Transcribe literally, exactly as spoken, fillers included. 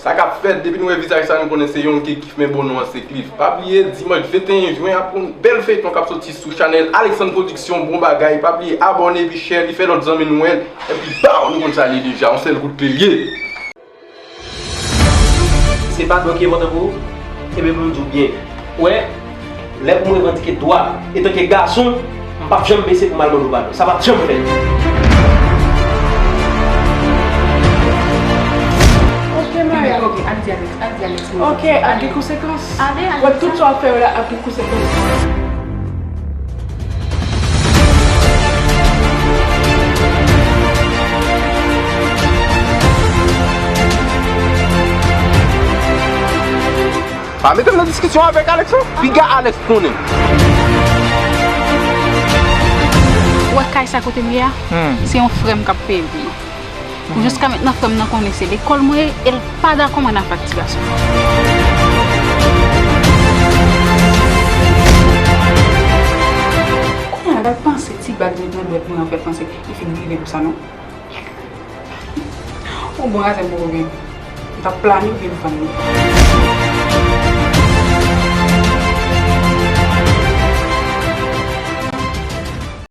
Sa k ap fèt? Depi nou wè vizaj sa, nou konnen se yon ki kif, men bon, non an se Cliff. Pa bliye, dimanch venteyen jen ap yon bèl feyton k ap soti sou chanèl Alexandre Production, bon bagay. Pa bliye abòne epi share li, fè lòt zanmi nou wè l. Epi baw, nou konn sa l ye deja, yon sèl kout li ye. Se pa dwa ki enpòtan pou ou? Ebyen, pou m di w byen, ou wè, lè pou m revandike dwa, etanke gason, m p ap janm bese pou m al mande w padon. Sa p ap janm fèt. Ok, Maya. Ok, al di Alex, al di Alex. Ok, ap gen konsekans. Ale, ale. Wè, tout sa w ap fè yo la ap gen konsekans. Pa mete m nan diskisyon avèk Alex non. Piga Alex konnen. Ou wè kay sa kote m ye a? Se yon frè m k ap peye l pou mwen. Pou jiska mentnan, frè m nan konnen se lekòl mwen ye, e l pa dakò mwen nan faktirasyon. Kounye a, gad panse ti bag met nan dwèt mwen an fè panse li fin rive pou sa non. Yon bon razè m poko gen. M t ap plane oubyen m fann li.